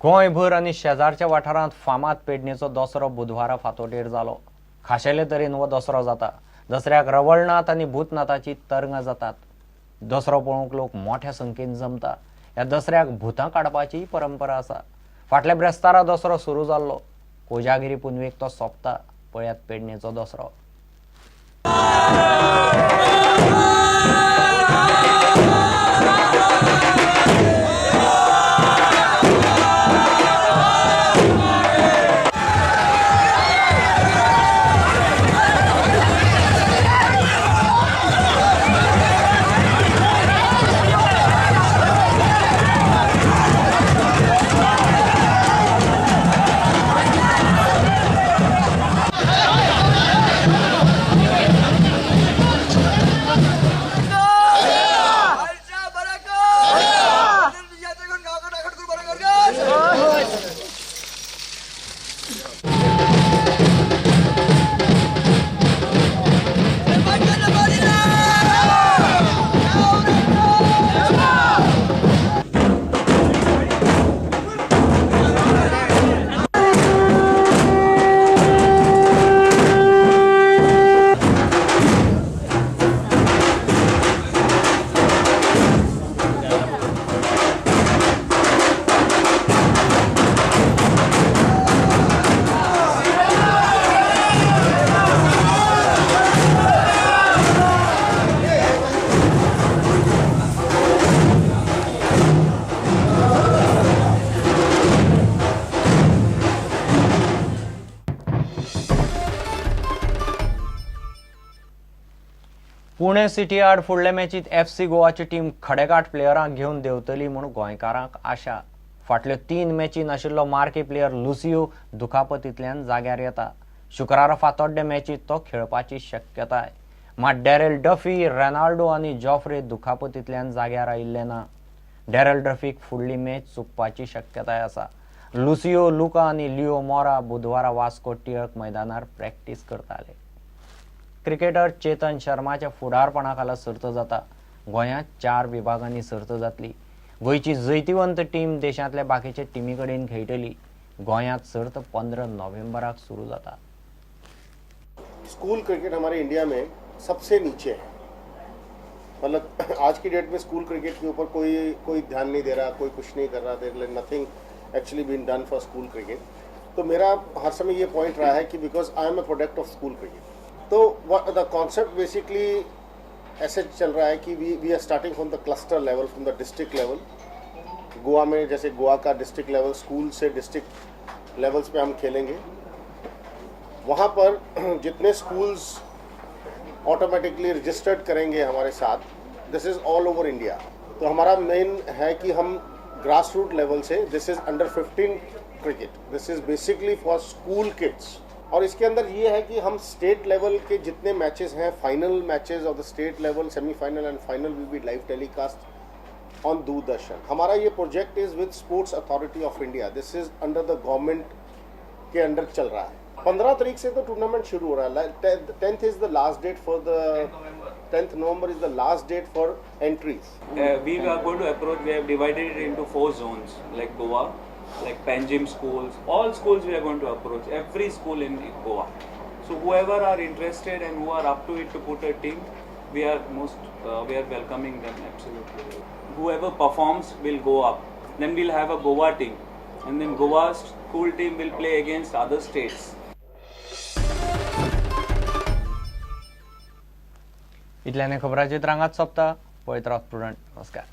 गोंयभर आनी शेजारच्या वाठारांत फामाद पेडणेचो दसरो बुधवारा फांतोडेर जालो. खाशेले तरेन हो दसरो जाता. दसऱ्याक रवळनाथ आनी भूतनाथाची तरंगां जातात. दसरो पळोवंक लोक मोठ्या संख्येन जमता. ह्या दसऱ्याक भुतां काडपाचीय परंपरा आसा. फाटल्या ब्रेस्तारा दसरो सुरू जाल्लो. कोजागिरी पुनवेक तो सोंपता. पळयात पेडणेचो दसरो. पुणे सिटी आड फुडले मॅचीत एफसी गोवाची टीम खडेगांठ प्लेयरांक घेवन देंवतली म्हूण गोंयकारांक आशा. फाटल्यो 3 मॅची नाशिल्लो मार्की प्लेयर लुसियो दुखापतींतल्यान जाग्यार येता. शुक्रारा फातोड्डे मॅचीत तो खेळपाची शक्यताय. मात डॅरेल डफी, रेनाल्डो आनी जॉफ्रे दुखापतींतल्यान जाग्यार आयिल्ले ना. डॅरेल डफीक फुडली मॅच चुकपाची शक्यताय आसा. लुसियो, लुका आनी लिओ मोरा बुधवारा वास्को टिळक मैदानार प्रॅक्टीस करताले. क्रिकेटर चेतन शर्माच्या फुडारपणाखाला सर्त जाता. गोंयांत 4 विभागांनी सर्त जातली. गोंयची जैतिवंत टीम देशांतल्या बाकीच्या टिमी कडेन खेळटली. गोंयांत सर्त 15 नोव्हेंबराक सुरू जाता. स्कूल क्रिकेट हमारे इंडिया में सबसे नीचे है. मतलब आज की डेट में स्कूल क्रिकेट के ऊपर कोई कोई ध्यान नहीं दे रहा, कोई कुछ नहीं कर रहा. There nothing actually been done for school cricket. तो मेरा हर समय ये पॉइंट रहा है कि because I am a product of school cricket, तो the concept basically ऐसे चल रहा है कि we are starting from the cluster level, from the district level. Goa में जैसे गोवा का डिस्ट्रिक्ट लेवल, स्कूल से डिस्ट्रिक्ट लेवल्स पे हम खेलेंगे. वहाँ पर जितने स्कूल्स ऑटोमेटिकली रजिस्टर्ड करेंगे हमारे साथ, this is all over India. तो हमारा मेन है कि हम ग्रास रूट लेवल से, this is under 15 cricket, this is basically for school kids. और इसके अंदर ये है कि हम स्टेट लेवल के जितने मैचेस हैं, final matches of the state level, semifinal and final will be live telecast on Doordarshan. हमारा ये project is with Sports Authority of India, this is under the government K under चल रहा है. 15 तारीख से तो tournament शुरू हो रहा है. 10th is the last date for the 10th November is the last date for entries. We are going to approach, we have divided it into 4 zones, like Goa, like Panjim schools, all schools we are going to approach, every school in Goa. So whoever are interested and who are up to it to put a team, we are we are welcoming them absolutely. Whoever performs will go up. Then we'll have a Goa team, and then Goa school team will play against other states. इतल्याने खबरांची रांगात सोंपता. पळयत रावत prudent. नमस्कार.